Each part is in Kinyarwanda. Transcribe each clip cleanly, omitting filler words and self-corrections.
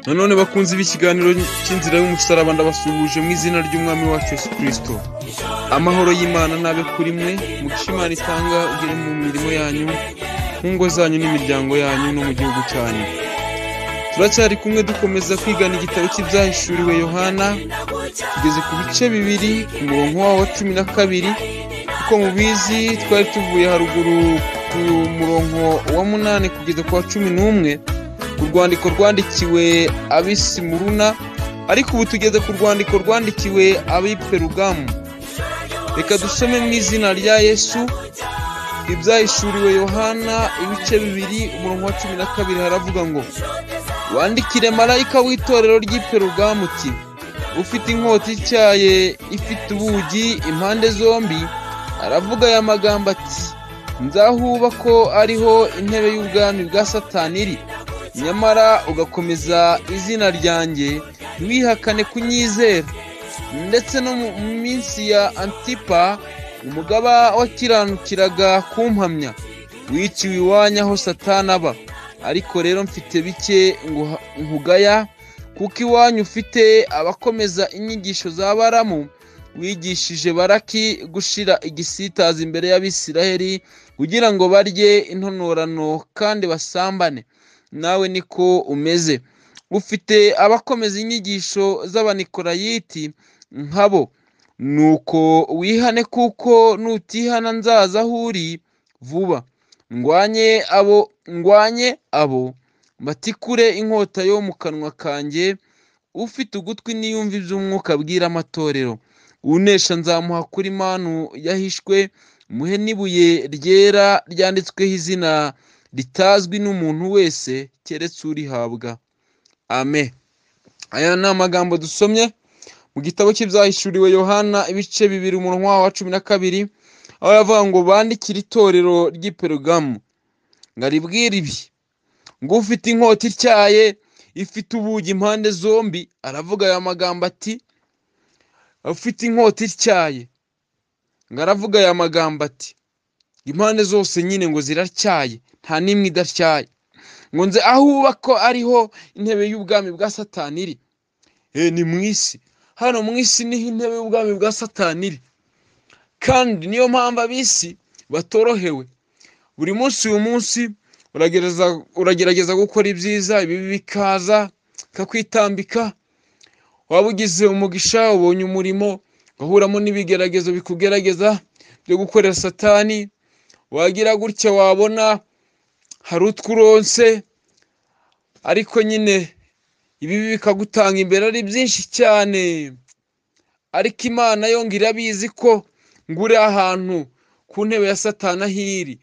Nanone bakunze ikiganiro cy'inzira y'umusaraba, ndabasuhuje mu izina ry'Umwami wacu Yesu Kristo. Amahoro y'Imana nabe kuri mwe, umugisha Imana itanga ugere mu mirimo yanyu, mu ngo zanyu n'imiryango yanyu no mu gihugu cyanyu. Turacyari kumwe dukomeza kwigana igitabo cy'ibyahishuriwe Yohana, tugeze ku bice 2 ku murongo wawo wa 12. Uko mubizi twari tuvuye haruguru ku murongo wa 8 kugeza ku wa 11 ku rwandiko rwandikiwe ab'Isimuruna, ariko ubu tugeze ku rwandiko rwandikiwe ab'i Perugamu. Reka dusome mu izina rya Yesu ibyahishuriwe Yohana ibice 2 umurongo wa 12, haravuga ngo: wandikire marayika w'itorero ry'i Perugamu uti: ufite inkota ityaye ifite ubugi impande zombi aravuga aya magambo ati: nzahuba ko ariho intebe y'ubwami bwa Satani iri, nyamara ugakomeza izina ryanjye ntiwihakane kunyizera. Ndetse no mu minsi ya Antipa umugaba wakiranukiraga kumpamya, wiciwe iwanyu aho Satani aba. Ariko rero mfite bike nkugaya, kuko iwanyu ufite abakomeza inyigisho za Baramu wigishije Baraki gushira igisitaza imbere y'Abisiraheli kugira ngo barye intonorano kandi basambane. Nawe niko umeze, ufite abakomeza inyigisho z'Abanikorayiti nkabo. Nuko wihane, kuko nutihana nzaza aho uri vuba, ngwanye abo mbatikure inkota yo mu kanwa kanjye. Ufite ugutwi niyumva iby'umwuka abwira amatorero. Unesha nzamuha kuri manu yahishwe, muhe n'ibuye ryera ryanditsweho izina ritazwi n'umuntu wese keretse urihabwa. Amen. Aya ni amagambo dusomye mu gitabo cy'ibyahishuriwe Yohana ibice 2 umurongo wa 12, aho yavuga ngo bandikire itorero ry'i Perugamu ngo aribwire ibi: ngo ufite inkota ityaye ifite ubugi impande zombi aravuga aya magambo ati, ufite inkota ityaye ngo aravuga aya magambo ati, impande zose nyine ngo ziratyaye, nta n'imwe idatyaye, ngo nze aho uba ko ariho intebe y'ubwami bwa Satani iri. Ni mu isi, hano mu isi niho intebe y'ubwami bwa Satani iri, kandi niyo mpamvu ab'isi batorohewe. Buri munsi uyu munsi uragerageza gukora ibyiza, ibibi bikaza bikakwitambika. Waba ugize umugisha ubonye umurimo, ugahuramo n'ibigeragezo bikugerageza byo gukorera Satani. Wagira gutya wabona hari utwo uronse, ariko nyine ibibi bikagutanga imbere ari byinshi cyane. Ariko Imana yo ngo irabizi ko ngo uri ahantu ku ntebe ya Satani aho iri,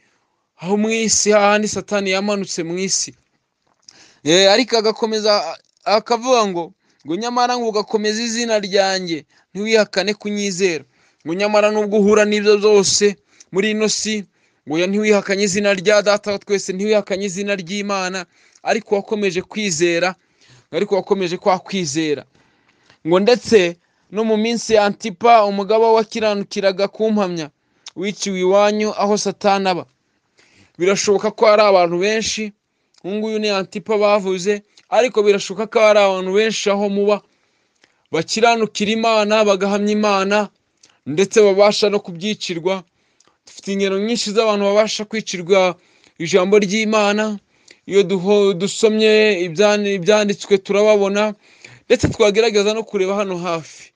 aho mu isi hahandi Satani yamanutse mu isi. Ariko agakomeza akavuga ngo nyamara ngo ugakomeza izina ryanjye ntiwihakane kunyizera. Ngo nyamara nubwo uhura n'ibyo byose muri ino si, ngo ntiwihakanye izina rya Data wa twese, ntiwihakanye izina ry'Imana, ariko wakomeje kwizera, ariko wakomeje kwa kwizera. Ngo ndetse no mu minsi ya Antipa umugaba wakiranukiraga kumpamya, wiciwe iwanyu aho Satani aba. Birashoboka ko hari abantu benshi, nguyu ni Antipa bavuze, ariko birashoboka ko hari abantu benshi aho muba bakiranukira Imana, bagahamya Imana, ndetse babasha no kubyicirwa. Dufite ingero nyinshi z'abantu babasha kwicirwa ijambo ry'Imana. Iyo dusomye ibyanditswe turababona, ndetse twagerageza no kureba hano hafi.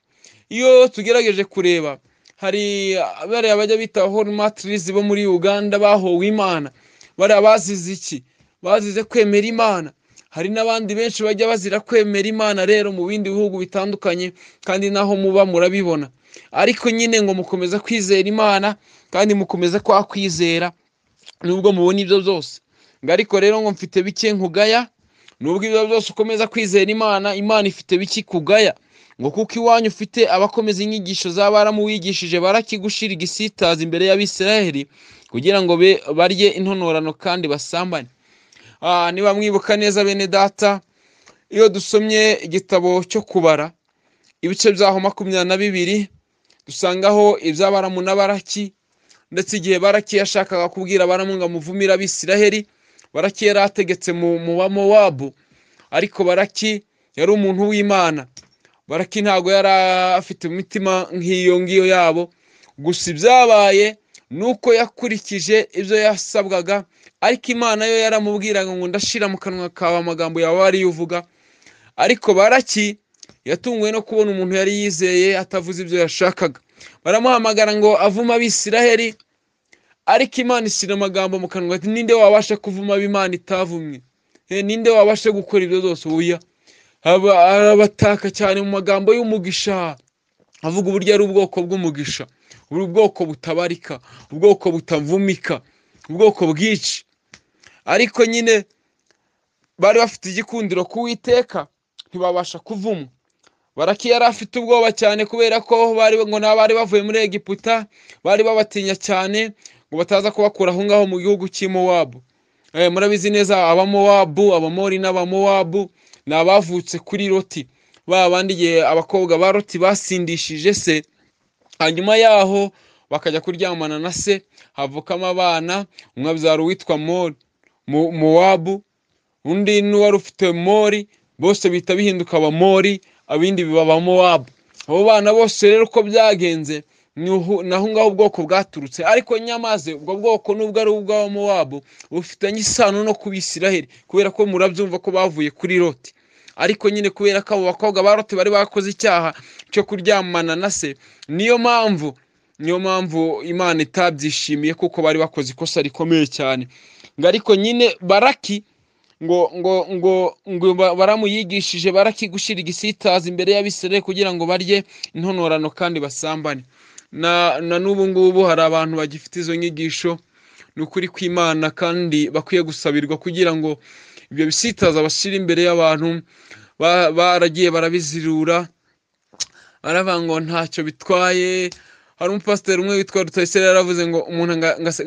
Iyo tugerageje kureba, hari bariya bajya bita Holy Martyrs bo muri Uganda bahowe Imana. Bariya bazize iki? Bazize kwemera Imana. Hari n'abandi benshi bajya bazira kwemera Imana rero mu bindi bihugu bitandukanye, kandi naho muba murabibona. Ariko nyine ngo mukomeza kwizera Imana, kandi mukomeza kwa kwizera nubwo mubona ibyo byose. Ngo ariko rero ngo mfite bike nkugaya, nubwo ibyo byose ukomeza kwizera Imana, Imana ifite bike ikugaya. Ngo kuko iwanyu ufite abakomeza inyigisho za Baramu wigishije Baraki gushira igisitaza imbere y'Abisiraheli kugira ngo barye intonorano kandi basambane. Niba mwibuka neza bene data, iyo dusomye igitabo cyo kubara ibice byaho 22, dusangaho ibya Baramu na Baraki, ndetse igihe Baraki yashakaga kubwira Baramu ngo amuvumire Abisiraheli, Baraki yari ategetse mu Bamowabu, ariko Baraki Yari umuntu w'Imana. Baraki ntabwo yari afite imitima nk'iyo ngiyo yabo. Gusa ibyabaye nuko yakurikije ibyo yasabwaga, ariko Imana yo yaramubwiraga ngo ndashira mu kanwa kawe amagambo yawe ariyo uvuga. Ariko Baraki yatunguwe no kubona umuntu yari yizeye atavuze ibyo yashakaga. Baramuhamagara ngo avume Abisiraheli, ariko Imana ishyira amagambo mu kanwa ati ninde wabasha kuvuma abo Imana itavumye? Ninde wabasha gukora ibyo byose? Oya. Arabataka cyane mu magambo y'umugisha, avuga uburyo ari ubwoko bw'umugisha, ubwoko butabarika, ubwoko butavumika, ubwoko bwinshi. Ariko nyine bari bafite igikundiro ku Uwiteka, ntibabasha kuvumwa. Baraki yari afite ubwoba cyane kubera ko bari ngo n'abari bavuye muri Egiputa bari babatinya cyane ngo bataza kubakura aho ngaho mu gihugu cy'i Mowabu. Murabizi neza Abamowabu, Abamori n'Abamowabu ni abavutse kuri Loti, ba bandi igihe abakobwa ba Loti basindishije se, hanyuma yaho bakajya kuryamana na se, havukamo abana, umwe abyara uwitwa Mowabu, undi n'uwari ufite Mori, bose bihita bihinduka Abamori, abindi biba Abamowabu. Abo bana bose rero uko byagenze naho ngaho ubwoko bwaturutse. Ariko nyamaze ubwo bwoko nubwo ari ubw'Abamowabu bufitanye isano no ku Bisiraheli, kubera ko murabyumva ko bavuye kuri Loti. Ariko nyine kubera ko abo bakobwa ba Loti bari bakoze icyaha cyo kuryamana na se, niyo mpamvu Imana itabyishimiye, kuko bari bakoze ikosa rikomeye cyane. Ngo ariko nyine Baraki ngo ngo ngo ngo baramuyigishije Baraki gushyira igisitaza imbere y'Abisirayeli kugira ngo barye intonorano kandi basambane. Na n'ubu ngubu hari abantu bagifite izo nyigisho, ni ukuri kw'Imana, kandi bakwiye gusabirwa kugira ngo ibyo bisitaza bashyira imbere y'abantu baragiye barabizirura, baravuga ngo ntacyo bitwaye. Hari umupasiteri umwe witwa Rutayisire yaravuze ngo umuntu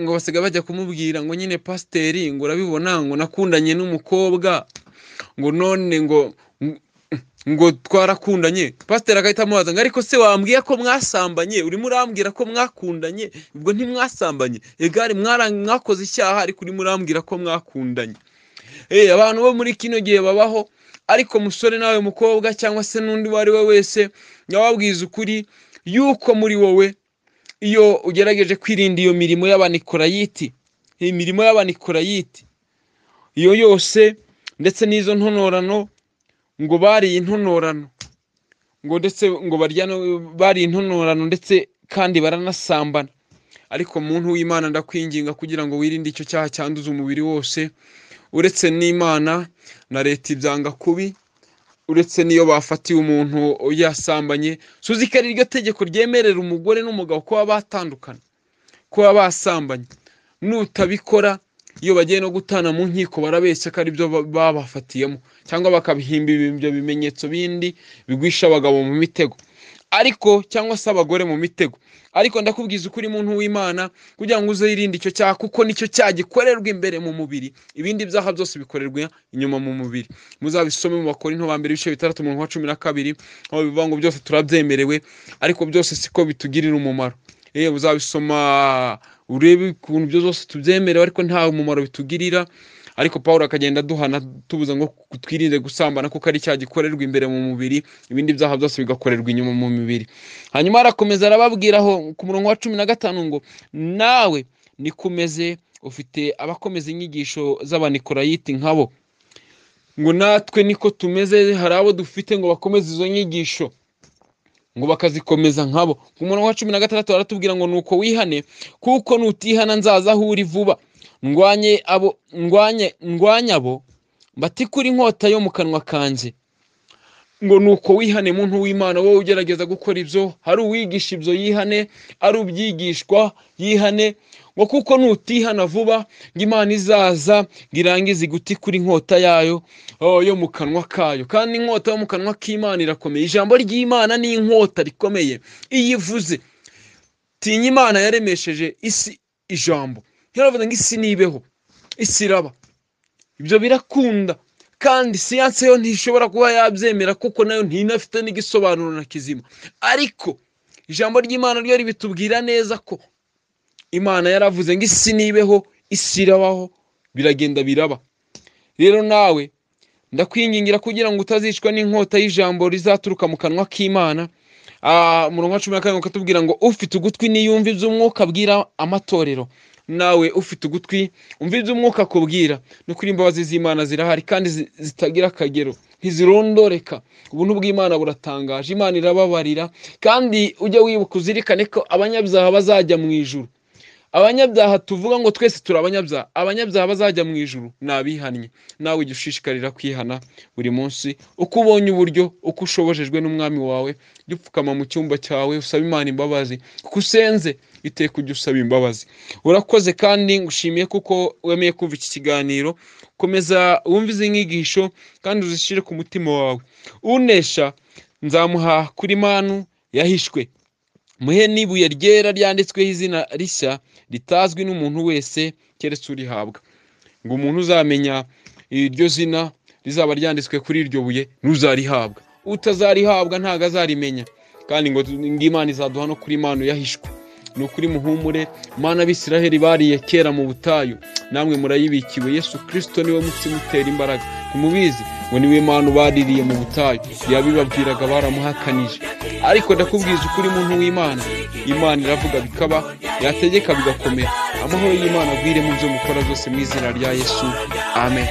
ngo basiga bajya kumubwira ngo nyine pasiteri ngo urabibona ngo nakundanye n'umukobwa ngo none ngo twarakundanye. Pasiteri agahita amubaza ngo ariko se wambwiye ko mwasambanye, urimo urambwira ko mwakundanye, ubwo ntimwasambanye? Egare mwakoze icyaha, ariko urimo urambwira ko mwakundanye. Abantu bo muri kino gihe babaho, ariko musore nawe mukobwa cyangwa se n'undi uwo ari we wese, ndababwiza ukuri yuko muri wowe iyo ugerageje kwirinda iyo mirimo y'Abanikorayiti, imirimo y'Abanikorayiti iyo yose, ndetse n'izo ntonorano, ngo bariye intonorano, ngo ndetse ngo barya bariye intonorano ndetse kandi baranasambana. Ariko muntu w'Imana ndakwinginga kugira ngo wirinde icyo cyaha cyanduza umubiri wose. Uretse n'Imana na leta ibyanga kubi, uretse n'iyo bafatiye umuntu yasambanye. Suzi ko ari iryo tegeko ryemerera umugore n'umugabo kuba batandukana, kuba basambanye. Nutabikora iyo bagiye no gutana mu nkiko barabeshya ko aribyo babafatiyemo, cyangwa bakabihimba ibyo bimenyetso bindi bigwisha abagabo mu mitego, ariko cyangwa se abagore mu mitego. Ariko ndakubwiza ukuri muntu w'Imana, kugira ngo uzirinde icyo cyaha, kuko nicyo cyaha gikorerwa imbere mu mubiri, ibindi byaha byose bikorerwa inyuma mu mubiri. Muzabisome mu Bakorinto ba mbere ibice 6 umurongo wa 12, aho bivuga ngo byose turabyemerewe, ariko byose siko bitugirira umumaro. Uzabisoma urebe ukuntu ibyo byose tubyemerewe ariko nta mumaro bitugirira. Ariko Pawulo akagenda aduhana tubuza ngo twirinde gusambana, kuko ari icyaha gikorerwa imbere mu mubiri, ibindi byaha byose bigakorerwa inyuma mu mubiri. Hanyuma arakomeza arababwira aho ku murongo wa 15 ngo nawe nikomeze ufite abakomeza inyigisho z'Abanikorayiti nkabo. Ngo natwe niko tumeze, hari abo dufite ngo bakomeze izo nyigisho, ngo bakazikomeza nkabo. Ku murongo wa 16 aratubwira ngo nuko wihane, kuko nutihana nzaza aho uri vuba, ndwanye abo mbatikura inkota yo mu kanwa kanjye. Ngo nuko wihane muntu w'Imana, wowe ugerageza gukora ibyo, hari uwigisha ibyo yihane, ari ubyigishwa yihane, ngo kuko nutihana vuba ngo Imana izaza ngo irangize igutikura inkota yayo yo mu kanwa kayo. Kandi inkota yo mu kanwa k'Imana irakomeye. Ijambo ry'Imana ni inkota rikomeye. Iyo ivuze, tinya Imana yaremesheje isi ijambo, yaravuze ngo isi nibeho, isi iraba. Ibyo birakunda, kandi siyanse yo ntishobora kuba yabyemera, kuko nayo ntinafite n'igisobanuro na kizima. Ariko ijambo ry'Imana ryo ribitubwira neza ko Imana yaravuze ngo isi nibeho, isi irabaho, biragenda biraba. Rero nawe Ndakwingingira kugira ngo utazicwa n'inkota y'ijambo rizaturuka mu kanwa k'Imana. Umurongo wa 17 ukatubwira ngo ufite ugutwi niyumve iby'umwuka abwira amatorero. Nawe ufite ugutwi umva iby'umwuka akubwira. Ni ukuri imbabazi z'Imana zirahari kandi zitagira akagero, ntizirondoreka. Ubuntu bw'Imana buratangaje, Imana irababarira. Kandi ujye wibuka uzirikane ko abanyabyaha bazajya mu ijuru. Abanyabyaha tuvuga ngo twese turi abanyabyaha, abanyabyaha bazajya mu ijuru ni abihannye. Nawe ujye ushishikarira kwihana buri munsi, uko ubonye uburyo, uko ushobojejwe n'umwami wawe. Jya upfukama mu cyumba cyawe usaba Imana imbabazi, kuko usenze iteka ujye usaba imbabazi. Urakoze kandi ngushimiye kuko wemeye kumva iki kiganiro. Komeza wumve izi nyigisho kandi uzishyire ku mutima wawe. Unesha nzamuha kuri manu yahishwe, muhe n'ibuye ryera ryanditsweho izina rishya ritazwi n'umuntu wese keretse urihabwa. Ngo umuntu uzamenya iryo zina rizaba ryanditswe kuri iryo buye ntuzarihabwa, utazarihabwa ntabwo azarimenya. Kandi ngo Imana izaduha no kuri manu yahishwe. Ni ukuri muhumure, Mana ab'Isiraheli bariye kera mu butayu, namwe murayibikiwe. Yesu Kristo niwe mutsima utera imbaraga. Ntimubizi ngo niwe manu baririye mu butayu, yabibabwiraga baramuhakanije. Ariko ndakubwiza ukuri muntu w'Imana, Imana iravuga bikaba, yategeka bigakomera. Amahoro y'Imana agwire mu byo mukora byose mu izina rya Yesu, amen.